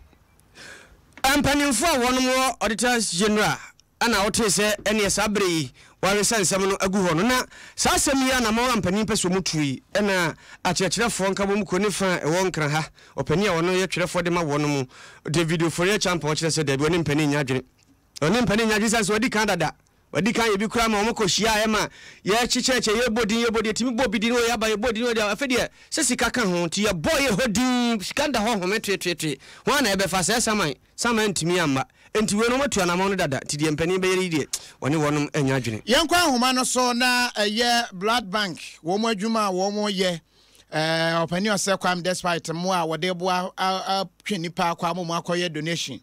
Mpanimfoɔ a wɔnom wɔ Auditor General na wotee sɛ ɛneɛ saa berɛ yi wɔaresa nsɛm no agu hɔ no. Na saa asɛm yi anammɔn a mpanin pɛ sɛ wɔtu yi na akyerɛkyerɛfoɔ nkabom kuo ne fa a ɛwɔ Nkran ha, ɔpanin a ɔno yɛ twerɛfoɔ de ma wɔnom, David Ofori-Acheampong kyerɛ sɛ daabi ɔne mpanin nyɛ adwene. Ɔne mpanin nyɛ adwene sane sɛ wadi kan dada. Wadi kan yɛ bi koraa ma wɔn kɔ hyiaeɛ ma yɛkyekyɛkyɛ yɛbɔ din yɛbɔ din yɛtumi bɔ bi din wɔ yɛaba yɛbɔ din wɔ deɛ afei deɛ sɛ sika ka ho nti yɛbɔ yɛ hɔ din sika da hɔ home tweetweetwee ho a na ɛbɛfa sɛ saman Sam antumi amma. Enti wei no wɔatu anamɔn no dada, nti deɛ mpanin bɛyɛ yi deɛ, wɔne wɔnom nyɛ adwene. Yɛnkɔ ahoma no so na ɛyɛ Blood Bank wɔn adwuma a wɔn yɛ. Ɔpanin Ɔsɛ Kwame despite mmoa a wɔde boa atwe nnipa akɔ ama wɔn akɔyɛ donation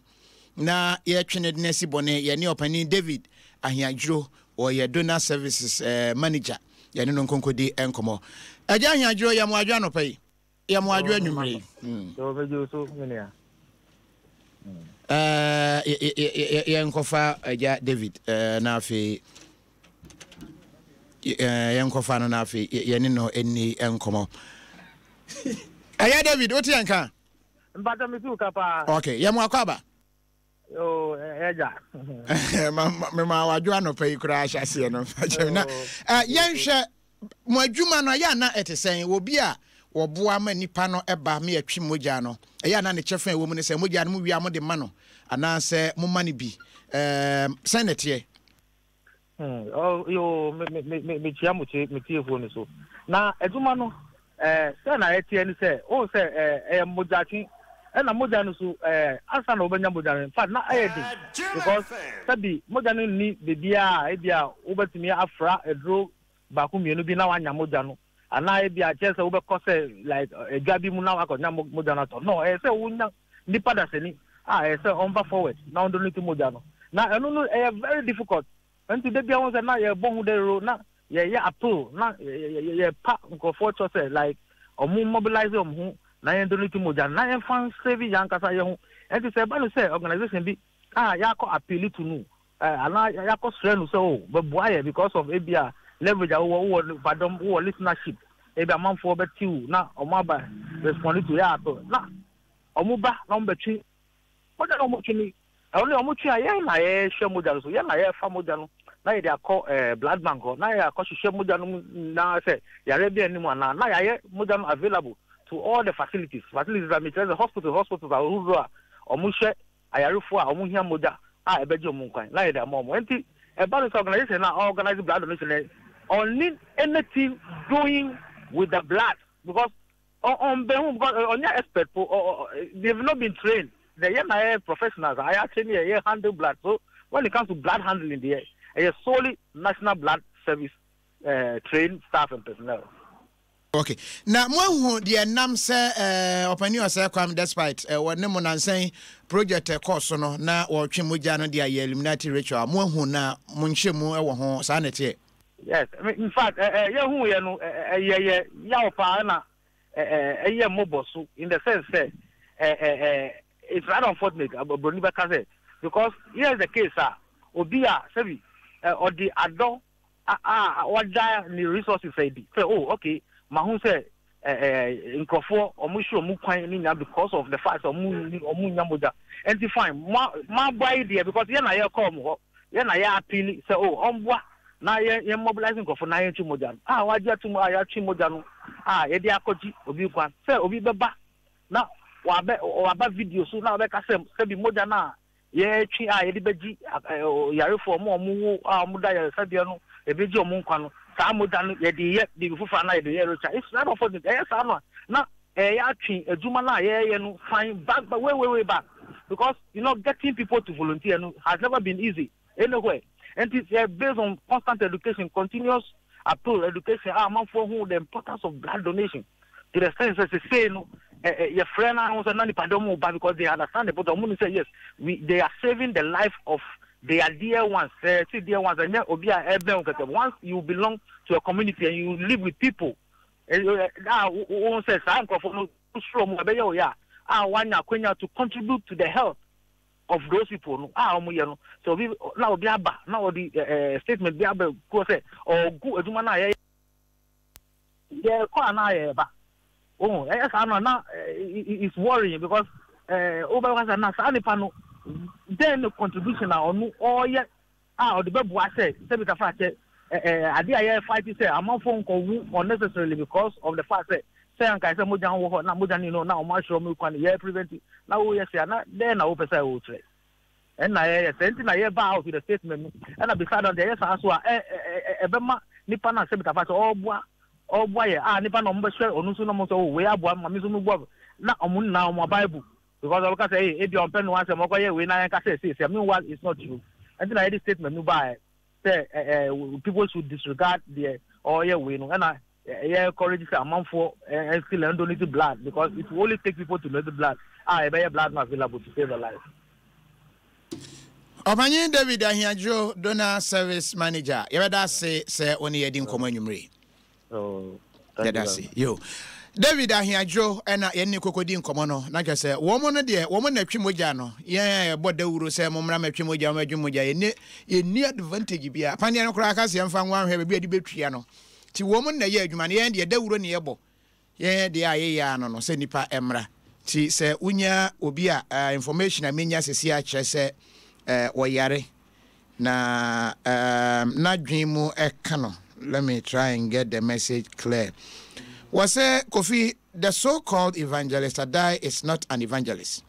na yɛtwe ne de no asi bɔne. Yɛne ɔpanin David Ahiadwuro wɔyɛ donor services manager yɛne no nkonkodi nkɔmmɔ. Agya Ahiadwuro yɛ mo adwo anɔpa yi. Yɛ mo adwo anwummere yi. Yɛnkɔfa agya David na afei yɛnkɔfa no na afei yɛne no nni nkɔmmɔ. Ɛyɛ David, wote yɛn ka? Mpatɔ me tu ka paa. Okay, yɛ mo akɔ aba. Yoo, ɛgya. Mema wadwo anɔpa yi koraa ahyɛ aseɛ no. Na yɛnhwɛ Mo adwuma no, ɛyɛ a na ɛte sɛn? Obi a wɔboa ma nnipa no ba ma yɛtwe mogya no, ɛyɛ a na ne kyɛfa a ɛwɔ mu ne sɛ mogya no mowie a mode ma no anaasɛ moma no bi. Ɛɛm, sɛn na ɛteɛ? Hmm, oh, yo, me, me, me, me, mekyia mo tie, me tiefoɔ no so. Na adwuma no, eh, sɛ na ɛteɛ ne sɛ, wohu sɛ eh, ɛyɛ mogyatwe, ɛna mogya no so, eh, ansa na wobɛnya mogya no, in fact, na ɛyɛ den, because sɛbi mogya no nni baabiara a ebia wobɛtumi afra aduro baako mmienu bi na wanya mogya no anaa ebia kyerɛ sɛ wobɛkɔ sɛ like adwa bi mu na wakɔnya mogya no atɔ no ɛyɛ sɛ wonya nipa dasani a ɛyɛ sɛ ɔmba forward na ɔndonate mogya no na ɛno no ɛyɛ very difficult. Nti da biara wohu sɛ na yɛbɔ ho dawuro na yɛyɛ appeal na yɛpa nkurɔfoɔ kyɛw sɛ like ɔmo mobilize ɔmo ho na yɛn donate mogya no na yɛmfa nsave yɛn ankasa yɛn ho. Nti sɛ ɛba no sɛ organization bi a yɛakɔ appeal to no anaa yɛakɔ srɛ no sɛ oh bɛboa yɛ because of ebi a leverage a wowɔ, wowɔ nipadɔm, wowɔ listenership, ebi amanfoɔ bɛte wo na ɔmo aba respond to yɛ appeal na ɔmo ba na ɔmo bɛtwe mogya na ɔmo twe no. Ɛno deɛ wɔtwe a, yɛn na yɛhwɛ mogya no so. Yɛn na yɛfa mogya no na yɛde akɔ ɛɛ blood bank hɔ na yɛakɔhwehwɛ mogya no mu nyinaa sɛ yareɛ bi nni mu anaa. Na yɛayɛ mogya no available to all the facilities. Facilities a mekyerɛ sɛ hospitals hospitals ahodoɔ a wɔhwɛ ayarefoɔ a wɔhia mogya a ɛbɛgye wɔn nkwa na yɛde ama wɔn. Nti ɛba no sɛ organisation no a ɔorganise blood donation no ɔnni anything doing with the blood because Ɔmbɛn ho because ɔnyɛ expert po, they've not been trained. Deɛ yɛ na yɛ professionals a yɛ train yɛ yɛ handle blood so when it comes to blood handling deɛ ɛyɛ solely national blood service uh, trained staff and personnel. Okay. Na moahu deɛ nam sɛ eh, ɔpanin ɔsɛ kwam despite eh, wɔne mo nansɛn project ɛkɔɔ so no na wɔtwe mogya no de ayɛ Illuminati ritual. Moahu na mo nkyerɛmu wɔ ho saa na ɛteɛ? Yes, in fact, eh, eh, yɛhu yɛ no, eh, eh, yɛ yaw paa na eh, eh, ɛyɛ mmɔbɔ so in the sense sɛ, eh, eh, eh, it's rather unfortunate, abroni bɛka sɛ, because here is the case a, obi a, sɛbi, eh, ɔde adɔ a, a wagya ne resources adi sɛ, oh, okay, mahu sɛ, eh, eh, nkurɔfoɔ, wɔn hwɛ wɔn kwan ne nyinaa because of the fact sɛ wɔn wɔn nya mogya, nti fine, mo mo aboa yi deɛ because yɛn na yɛkɔ wɔn hɔ. Yɛn na yɛ appeal sɛ oh ɔmboa na yɛn yɛn mobilise nkurɔfo na yɛntwe mogya no a wagye atom a yɛatwe mogya no a yɛde akɔgye obi nkwa sɛ obi bɛba na wabɛ waba video so na wabɛka sɛ sɛbi mogya no a yɛtwe a yɛde bɛgye yarefoɔ ɔmo a ɔmo wo a ɔmo da yaresabea no yɛbɛgye ɔmo nkwa no saa mogya no yɛde yɛ biribi foforɔ anaa yɛde yɛ ritual. It's rather unfortunate. Ɛyɛ saa no a na ɛyɛ atwe adwuma no a yɛyɛ no fine back way way way back because you know getting people to volunteer no has never been easy anywhere nti sɛ based on constant education continuous appeal education a amanfoɔ hu the importance of blood donation to the sense sɛ sesei no yɛfrɛ no aho sɛ na nipadɔm ba because they understand the but ɔmo no sɛ yes we they are saving the life of their dear ones sɛ eh, dear ones ɛnyɛ obi a ɛbɛn wo kɛkɛ once you belong to a community and you live with people a wohu sɛ saa nkurɔfoɔ no wosuro wɔn ɛbɛyɛ wo ya a woanya akwanya to contribute to the health of those people no a wɔyɛ no sɛ obi na obi aba na ɔde ɛɛ statement bi aba kuo sɛ ɔgu adwuma no a yɛyɛ yɛkɔ anaa yɛba ohun ɛyɛ saa no na it's worrying because ɛɛ wobɛka sɛ na saa nipa no then the contribution a ɔno ɔyɛ a ɔde bɛboa sɛ sɛbi kafa kyɛ ɛɛ ade a yɛ fight sɛ amanfoɔ nkɔwu unnecessarily because of the fact sɛ sɛ anka sɛ mogya wɔ hɔ na mogya no na wɔn ahyerɛ wɔn kwan yɛ prevent na woyɛ sɛ na dɛn na wopɛ sɛ wokyerɛ ɛnna yɛyɛ sɛ nti na yɛba out with the statement no ɛna beside that yɛyɛ saa so a ɛ ɛ ɛbɛma nipa na sɛbi kafa kyɛ ɔboa ɔboa yɛ a nipa na wɔn bɛhwɛ ɔno nso na wɔn sɛ oh wei aboa ma mi nso mi boa na wɔn nyinaa wɔn aba ebu Because ɔbɛka sɛ ee ebia ɔmpɛ ne ho asɛm ɔkɔyɛ wei na yɛnka sɛ seesei meanwhile it's not true. Ɛnti na yɛde statement no baeɛ sɛ eh, people should disregard deɛ ɔyɛ wei no ɛna yɛ encourage sɛ amanfoɔ still ɛn donate blood because it will only take people to donate blood a yɛbɛyɛ blood no available to save a life. Ɔpanyin David Ahiadwo, Donor Service Manager, yɛbɛda ase sɛ wo ne yɛn adi nkɔmmɔ anwummere yi. Oh, yɛda ase yo david aheadwo ɛna yɛne ne kɔkɔdi nkɔmmɔ no na kyerɛ sɛ wɔn no deɛ wɔn na twe mogya no yɛn a yɛbɔ dawuro sɛ mommra mɛtwe mogya mɛtwe mogya yɛnni yɛnni advantage biara paneɛ no koraa ka sɛ yɛmfa ngo ahwɛ baabi a yɛde bɛtua no nti wɔn na ɛyɛ adwuma no yɛn deɛ dawuro ne yɛbɔ yɛn deɛ a yɛyɛ ano no sɛ nipa mmra nti sɛ wonya obi a uh, information a menya sɛsi akyerɛ sɛ uh, wɔyare Na um n'adwene mu ɛka no. Let me try and get the message clear. Wɔsɛ Kofi, the so-called evangelist Adai is not an evangelist.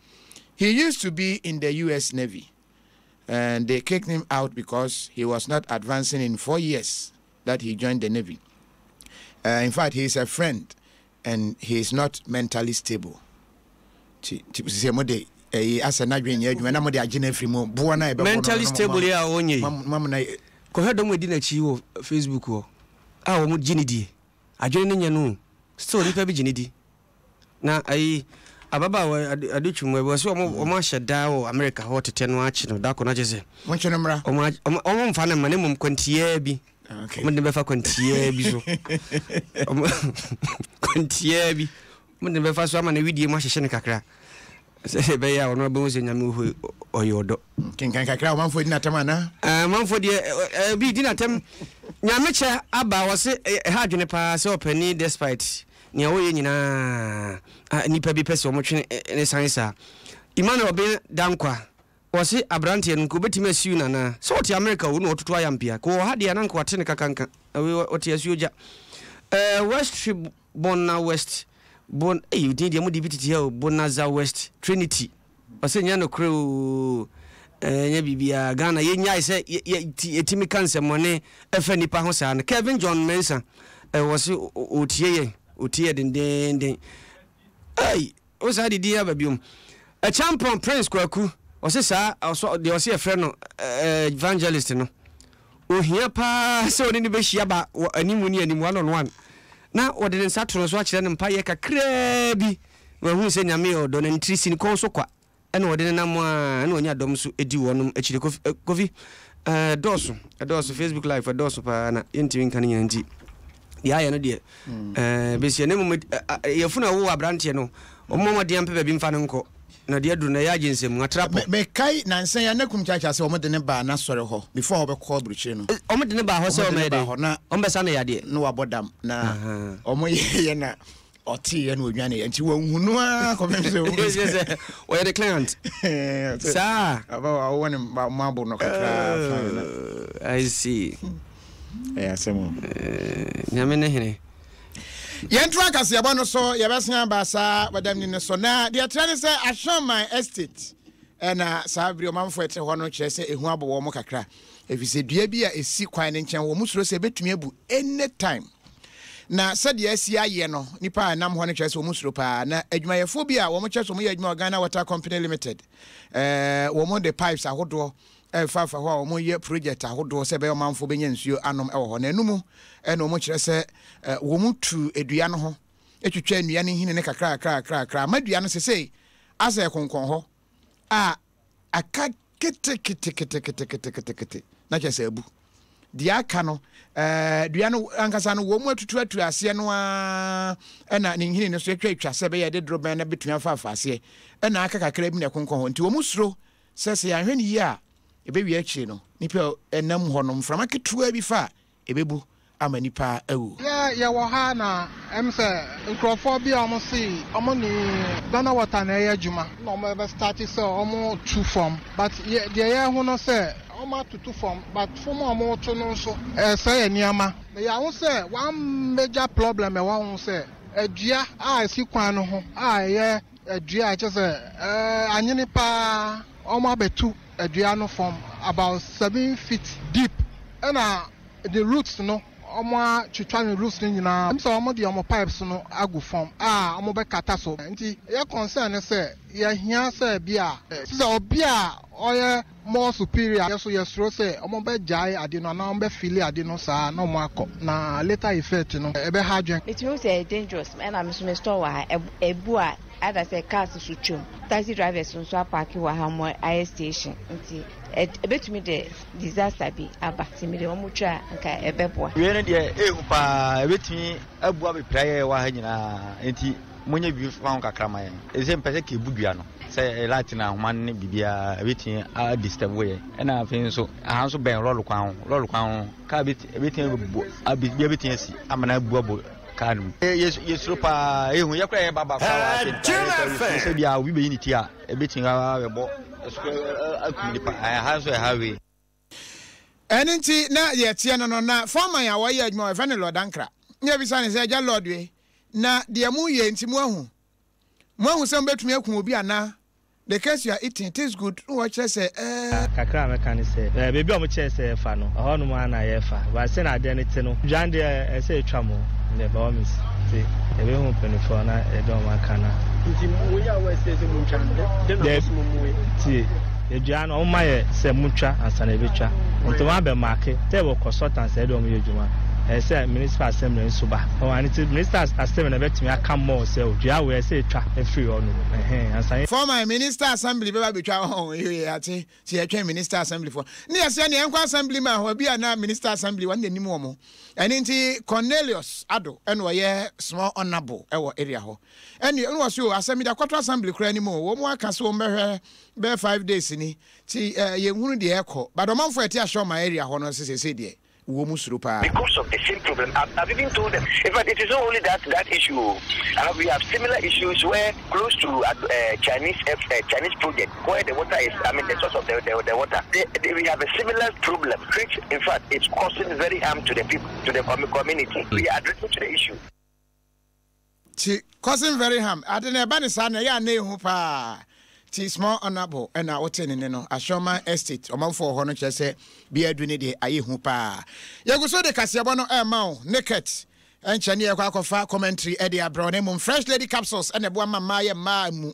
He used to be in the US Navy and they kicked him out because he was not advancing in four years that he joined the Navy. Uh, in fact, he is a friend and he is not mentally stable. Ti ti sɛ mo de ɛyi asɛ n'adwene nyɛ adwuma na mo de agye no afiri mu boɔ na ɛbɛbɔ no Mentally stable yi a ɔnyɛ yi. mo mo na Kɔhwɛ dɔm a ɛdi n'akyi wɔ Facebook hɔ a wɔn gye no die. Adwene no nyɛ no o. Still nipa bi gye no di. Na ayi. Ababaawa Adutwum wɔ sɛ wɔn ahyɛ da wɔ America hɔ tetɛ no akye no da koro no akyɛ sɛ. Wɔn no mmra. Wɔn wɔn mfa no mma ne mmom kwantiaa bi. Wɔn de bɛfa kwantiaa bi so. Kwantiaa bi. Wɔn de bɛfa so ama ne widie mu ahyehyɛ no kakra. Sɛ ɛbɛyɛ a ɔno abɛhu sɛ Nyame wɔ hɔ ɔyɛ ɔdɔ. Kenkan kakra, ɔmanfoɔ di n'atɛm anaa? Ɔmanfoɔ deɛ bi di n'atɛm. Nyame kyɛ aba ɔse ɛha adwene paa sɛ ɔpanin despite nea ɔyɛ nyinaa nnipa bi pɛ sɛ wɔtwe ne san saa. Emmanuel Obeng Dankwa ɔse abranteɛ no nka obɛtumi asiw no anaa? Sɛ ɔte America o na ɔtoto ayampea, ka ɔwɔ ha deɛ a na nka wate no kakanka, ɔte asuo gya. West Trib. Bona West Bon ei din deɛ mode bi tete ha o Bonaza West Trinity ɔsɛ nyɛ nokorɛ oo ɛnyɛ biribiara Ghana yɛnyae sɛ yɛtumi ka nsɛmmɔne ɛfa nnipa ho saa no Kevin John Mensah wɔ se ɔtie yɛn ɔtie yɛ dendeenden ei Wo saa de din aba biom. Acheampong Prince Kwaku ɔse saa ɔsɔ deɛ ɔse yɛfrɛ no evangelist no ohia paa sɛ ɔne no bɛhyia ba wɔ animu ne anim one on one na ɔde ne nsa to no so akyerɛ no mpaeɛ kakraa bi na wahunu sɛ Nyame yɛ ɔdɔ na ne tiri si ne kɔn so kwa ɛna ɔde nenam a ɛna ɔnya dɔm nso di wɔnom akyire Kofi eh, Kofi eh, ɛdɔɔso ɛdɔɔso Facebook live ɛdɔɔso paa na yɛntumi nka ne nyina nti deɛ ayɛ no deɛ hmm. eh, bɛsia na mmom eh, eh, yɛfunu a wɔwɔ aberanteɛ no ɔmmɔ mmɔden ampɛ baabi mfa no nkɔ na deɛ aduru no ɛyɛ agye nsɛm atrapɔ mekae nansa ya na kum kyakya sɛ wɔde ne baa n'asɔre hɔ before wɔbɛkɔ aburukyire no wɔde ne baa hɔ sɛ wɔmɛyɛ dɛn wɔmbɛsa no yadeɛ na wabɔ dam na wɔyɛyɛ na Ɔteeɛ na ɔdwaneeɛ nti wanhu no ara kɔpem sɛ ɔhu sɛ ɔyɛ ne client saa aba wawɔ ne mabo no kakra fine na I see ɛyɛ asɛm o nyame ne hene yɛnto akaseɛbɔ no so yɛbɛsen aba saa wadamni no so na deɛ ɛkyerɛ ne sɛ Ahwɛman estate ɛna saa bere ɔmanfoɔ ɛte hɔ no kyerɛ sɛ ehu abɔ wɔn kakra ɛfiri sɛ dua bi a ɛsi kwan no nkyɛn wɔn suro sɛ ɛbɛtumi abu anytime Na sɛdeɛ asi ayɛ no, nnipa a ɛnam hɔ no kyerɛ sɛ wɔn suro paa. Na adwumayɛfoɔ bi a wɔn kyerɛ sɛ wɔyɛ adwuma wɔ Ghana Water Company Limited, eh, wɔn de pipes ahodoɔ ɛrefafa hɔ a wɔyɛ project ahodoɔ sɛ ɛbɛyɛ ɔmanfoɔ bɛnya nsuo anom wɔ hɔ. Na ɛno mu ɛna wɔn kyerɛ sɛ eh, wɔn tu dua no ho, twitwa nnua no nhini no kakra kakra kakra kakra ama dua no sesei asɛ ɛkonkɔn hɔ a aka keteketeketeketekete na kyerɛ sɛ abu. Deɛ aka no, ɛɛ dua no ankasa no wɔn mu atutu atu aseɛ no ara ɛna ne nhini no so atwa atwa sɛ ɛbɛyɛ de dorobɛn no bɛtumi afaafa aseɛ ɛna aka kakra bi na ɛkonkɔn hɔ nti wɔn suro sɛ sɛ yɛanhwɛ no yie a ɛbɛwie akyire no nipa ɛnam hɔ no mframa ketewa bi fa a Ebebu ama nnipa awu. Yɛ yɛwɔ ha na ɛm sɛ nkurɔfoɔ bi a wɔn se wɔn ne Ghana water na ɛyɛ adwuma na wɔn bɛ starte sɛ wɔn tu fam but yɛ deɛ yɛ hu no sɛ wɔn atutu fam but fam a wɔn to no nso ɛsɛe nneɛma. Na yɛ ahu sɛ one major problem ɛwɔ ho sɛ adua a ɛsi kwan no ho a ɛyɛ adua a kyɛ sɛ ɛɛ anyini paa wɔn abɛtu dua no fam about 7 feet deep ɛna the roots no wɔn atwitwa ne roots no nyinaa ɛm sɛ wɔn de wɔn pipes no agu fam a wɔn bɛkata so nti yɛ concern ne sɛ yɛhia sɛ bi a sɛ obi a ɔyɛ more superior yɛ so yɛsuro sɛ wɔn bɛgyae ade no anaa wɔn bɛfili ade no saa na wɔn akɔ na later effect no ɛbɛha adwene. Metumi hu sɛ ɛyɛ dangerous ɛna me nso me store wɔ ha ɛbu a either sɛ cars so twam taxi drivers nso apaake wɔ ha wɔn ayɛ station nti ɛbɛtumi de disaster bi aba nti mede wɔn twa a nka ɛbɛboa. Wei no deɛ ɛhu paa ɛbɛtumi abu abɛpira yɛ wɔ ha nyinaa nti monyɛ biribi fa ho kakra ma yɛn ɛsɛ mpɛ sɛ kɛbu dua no sɛ light na ahoma no ne biribiara ɛbɛtumi adisturb yɛn ɛna afei nso aha nso bɛn lɔre kwan ho lɔre kwan ho kaa ɛbɛtumi abu biribiara bɛtumi asi ama no abu abɔ kaa no mu yɛsuro paa ɛhu yɛ koraa yɛba ba koraa wɔ ase yɛsuro sɛ bia obi bɛyi ne ti a ɛbɛtumi abɛbɔ akum nipa ɛha nso ɛha wei. Ɛno nti na deɛ ɛteɛ no no, na foreman a ɔyɛ adwuma wɔfrɛ no Lord Ankra. Na yɛbisa no sɛ, Agya Lord wei, na deɛ moreyɛ nti moahu? Moahu sɛ mobɛtumi aku obi anaa? The case you are eating, it is good. Na wɔkyerɛ sɛ, Ɛɛ. Kakra a mɛka ne sɛ, baabi a wɔkyerɛɛ sɛ yɛfa no, ɛhɔnom ara na yɛfa. But sɛnea adeɛ no te no, dwan deɛ ɛsɛ sɛ yɛtwa mo deɛ by all means. Nti yɛbɛhu mpanimfoɔ na yɛde wɔn aka na. Nti moyɛ aware sɛ sɛ montwa no, dɛn na mopɛ sɛ moyɛ? Tie, yɛdua no, wɔma yɛ sɛ montwa ansa na yɛbɛtwa. Nti wɔn abɛ marke sɛ yɛwɔ consultants a yɛde wɔn yɛ adwuma. Ɛsɛ sɛ municipal assembly nso ba. Ɔho ɛno nti municipal assembly na ɛbɛtumi aka more sɛ o dua wei ɛsɛ sɛ ɛtwa firi hɔ nom ɛhɛn ansa yɛ. Former minister assembly bɛba abɛtwa hɔ yoo yɛate sɛ yɛtwɛn minister assembly foɔ ne yɛsɛ neɛ ɛnkɔ assembly ma hɔ bi a na minister assembly wɔn na nim wɔn ɛne nti Cornelius Ado ɛna ɔyɛ small honourable ɛwɔ area hɔ ɛne ɛna wɔso asɛm de akɔto assembly koraa anim o wɔn aka so wɔn bɛhwɛ bɛyɛ 5 days ni ti ɛɛ yɛnhunu deɛ ɛkɔ but ɔmanfoɔ ɛte ahyɛ ɔman area hɔ no sɛ sɛ deɛ wɔ mu suro paa. Because of the same problem I've, I've even told them in fact it is not only that that issue o uh, we have similar issues where close to uh, uh, Chinese uh, Chinese project where the water is I mean the source of the the, the water they, they, we have a similar problem which in fact is causing very harm to the people to the community we are addressing to the issue. Ti causing very harm ade na ɛba ne saa na ɛyɛ a na ehu paa ti small honourable ɛna wote ne ne no Ashoman estate ɔmanfoɔ hɔ no kyerɛ sɛ bi adu ne deɛ ayɛ hu paa yɛgu so de kaseɛbɔ no ɛma wo naked ɛnkyɛ ne yɛkɔ akɔfa commentary ɛde abrɛ wo na mmom fresh lady capsules ɛna ɛboa ma mmaa yɛ mmaa mu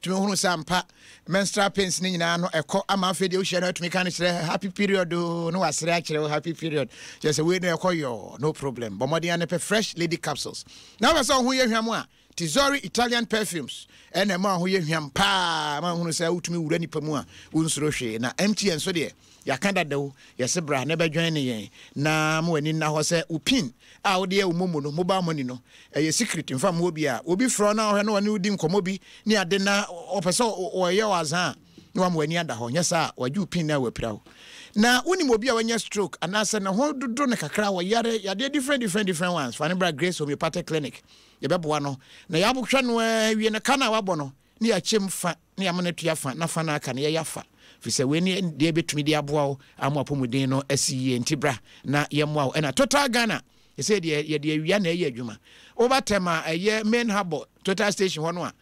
tumi hunu sɛ ampa menstrual pains ne nyinaa no ɛkɔ ama afei deɛ wohyia no atumi ka no kyerɛ happy period o na wasere akyerɛ wo happy period kyerɛ sɛ wei no ɛkɔ yɔɔ no problem bɔ mmɔden anepɛ fresh lady capsules na wopɛ sɛ wo ho yɛ hwam a Tesori Italian perfumes ɛna ɛma wo ho yɛ hwam paa ma wohunu sɛ wotumi wura nipa mu a wonsuro hwee na MTN nso deɛ yɛaka dada o yɛse bra na bɛdwɛn ne yɛn na ma w'ani nna hɔ sɛ wo pin a wode yɛ wo momo no mobile money no ɛyɛ secret mfa mma obi a obi frɛ wo na ɔhwɛ na ɔne wo di nkɔmmɔ bi ne ade na ɔpɛ sɛ ɔyɛ wo azan a na wama w'ani ada hɔ nyɛ saa a wagye wo pin no a wapira wo na wonim obi a wanya stroke anaasɛ ne ho dodo no kakra wɔyare yadeɛ different different different ones fa no bra Grace Homeopathic Clinic yɛbɛboa no na yɛahwɛ no awie no ka no a wabɔ no ne yɛakyɛm fa ne yɛama no atua fa na fa no aka no yɛyɛ afa firi sɛ wei ne deɛ ɛbɛtumi de aboa wo ama apɔmuden no asi yie nti bra na yɛmmoa wo ɛna Total Ghana ɛsɛ deɛ yɛde awia na ɛyɛ adwuma woba tɛm a ɛyɛ main harbour Total station hɔ no a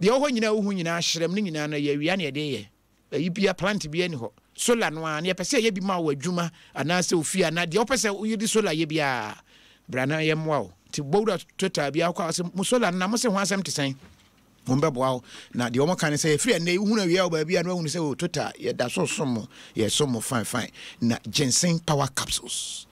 deɛ ɛwɔ hɔ nyinaa wohu nyinaa hyerɛm no nyinaa no ɛyɛ awia na yɛde yɛ Ayi bia plant bia ni hɔ. Solar no ara na yɛpɛ sɛ yɛyɛ bi ma wo adwuma anaasɛ ofie anaa deɛ wopɛ sɛ woyɛ de solar yɛ biara bra na yɛmmoa wo. Nti bɔ wura Total biara wokɔ a sɛ mo solar no na mo se ho asɛm te sɛn? Wɔn bɛboa wo. Na deɛ wɔn ka ne sɛ ɛfiri ɛnnɛ yi wohunu awia wɔ baabi a na wahunu sɛ o Total yɛda so som mo, yɛsom mo fine fine. Na ginseng power capsules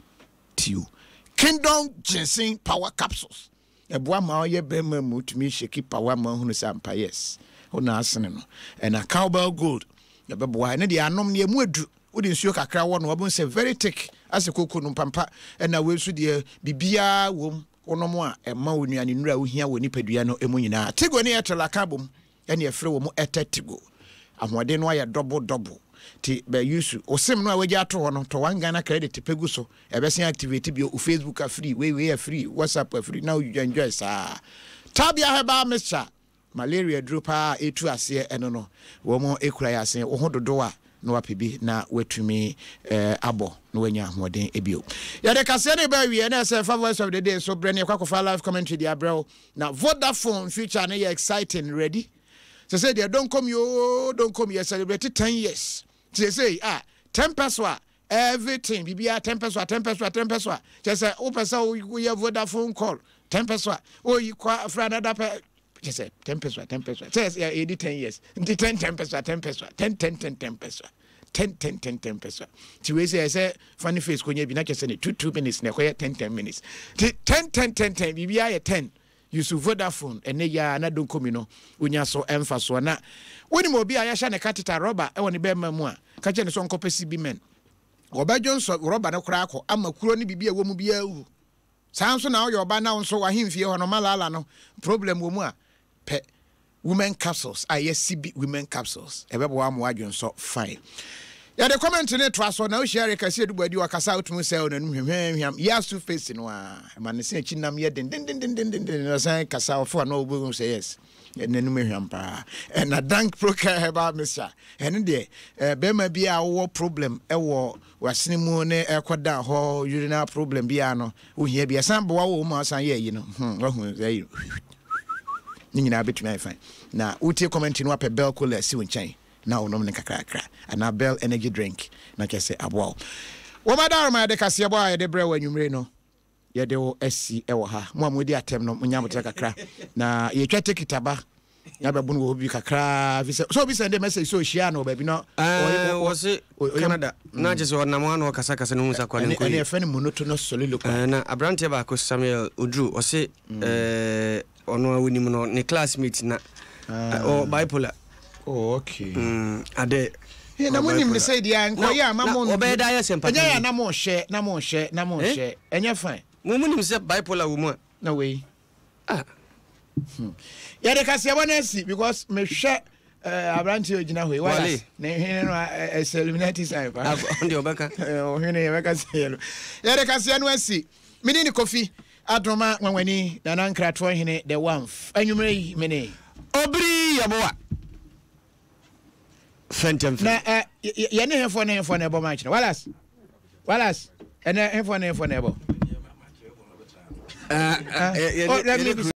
tio. Kingdom ginseng power capsules. Ɛboa ma ɔyɛ bɛrima mu tumi shake power ma hunu sɛ ampa yes wo na asene no. Ɛna cowbell gold ɛbɛboa ɛno deɛ anom no ɛmu aduru wode nsuo kakra wɔ no wabɛhu sɛ very thick asɛ koko no mpampa ɛna wei nso deɛ biribiara wom wonom a ɛma wo nnuane nnuro a wohia wɔ nipadua no mu nyinaa. Tigo ne Airtel aka abom ɛne ɛfrɛ wɔ mu Airtel Tigo ahoɔden no ayɛ double double ti bɛ use wo sim no a wagya ato hɔ no tɔ one Ghana credit pɛ gu so ɛbɛsen activate bio wo Facebook afiri wei wei afiri WhatsApp afiri na wo enjoy saa Tabia herbal mixture malaria duro paa a ɛtu aseɛ ɛno no wɔn ekura yɛ asen wo ho dodo a na wapɛ bi na watumi eh, abɔ na wanya ahoɔden ebio yɛde kaseɛ no ba awie na ɛsɛ fa voice of the day so brɛ ne yɛkɔ akɔfa live commentary de abrɛ wo Na Vodafone future no yɛ exciting ready sɛsɛi deɛ donkom yoo donkom yɛ celebrate 10 years nti sɛsɛi ah 10 pɛso a everything biribiara 10 pɛso a 10 pɛso a 10 pɛso a kyɛ sɛ wopɛ sɛ woyɛ Vodafone call 10 pɛso a woyi kɔ afra another pɛ kyɛ sɛ 10 pɛso a 10 pɛso a sɛ yɛdi 10 years nti 10 10 pɛso a 10 pɛso a 10 10 10 10 pɛso a 10 10 10 10 pɛso a nti wei sɛ ɛsɛ funny face kɔnya bi na kyɛ sɛ ne 2 2 minutes na ɛkɔyɛ 10 10 minutes nti 10 10 10 10 biribiara yɛ 10 Yusuf Vodafone ɛnɛ yi ara na donkomi no wonya so mfasoɔ na wonim obi a yɛahyɛ ne kateta rɔba wɔ ne bɛrima mu a ka kyerɛ no sɛ ɔnkɔpɛ sibi men wɔbɛdwonsɔ rɔba no koraa akɔ ama kuro ne biribi a ɛwɔ mu biara awu saa nso na woyɛ ɔba na wo nso w'ahemfie hɔ no malala no problem wɔ mu a pɛ Women capsules a ɛyɛ CB women capsules ɛbɛboa ama w'adwensɔ fine. Yɛde comment no toa so na wohyia Eric Asiedu Boadi ɔkasa a wotumi sɛ n'anum hwehwɛhwam yɛ so face no a ɛma ne se akyi nam yɛ dendendendendenden na ɔsan kasa ɔfo ano wobɛhu sɛ yes n'anum hwam paa. Ɛna Dank Procare Herbal Mixture ɛno deɛ bɛrima bi a wowɔ problem ɛwɔ w'asene mu ne ɛkɔda hɔ urinal problem biara no wohia bi ɛsan boa wo ma ɔsan yɛ ayi no hmm wahu sɛ Ne nyinaa bɛtumi ayɛ fine. Na wotie commentary no wapɛ Bell Cola asi wo nkyɛn na wonom no nkakrakra anaa Bell Energy Drink na kyerɛ sɛ aboa wo. Wɔn adaworoma yɛde kaseɛbɔ a yɛde brɛ wo anwummere no yɛde wo asi wɔ ha. Mo a modi atɛm no monya aboterɛ kakra na yɛtwa tekit aba. Na bɛbo no wɔ hɔ bi kakraa fi sɛ sɛ obi sɛnde message sɛ ɔhyia no wɔ baabi na wɔse Canada na kyɛ sɛ ɔnam hɔ na ɔkasakasa no hu sɛ akwa no nkɔ ɛne ɛfɛ no monotonous soliloquy. Na aberanteɛ baako Samuel Oduro ɔse ɔno a wonim no ne classmate na ɔ bipolar. Oh, okay. Ade. Na mo nim ne sɛ deɛ nkɔyɛ a ma mo ɔbɛyɛ da ayɛ sɛ mpata. Ɛnyɛ yɛ na mo hyɛ na mo hyɛ na mo hyɛ ɛnyɛ fine. Mo mo nim sɛ bipolar wɔ mu a. Na wei. Ah. Yɛde kaseɛbɔ no asi because mehwɛ eh, aberanteɛ ogyina hɔ yi wale ne hwene no ɛsɛ illuminati sign pa ɔde ɔbɛka ɔhwene yɛbɛka sɛ yɛ no yɛde kaseɛ no asi mene ne Kofi Adoma Nwanwani Nana Nkratoɔ Hene the Wamf anwummerɛ yi mene Obiri Yɛboa fɛntɛmfrɛ na eh, yɛne hefoɔ ne hefoɔ na ɛbɔ match no Wallace Wallace ɛnɛ hefoɔ ne hefoɔ na ɛbɔ.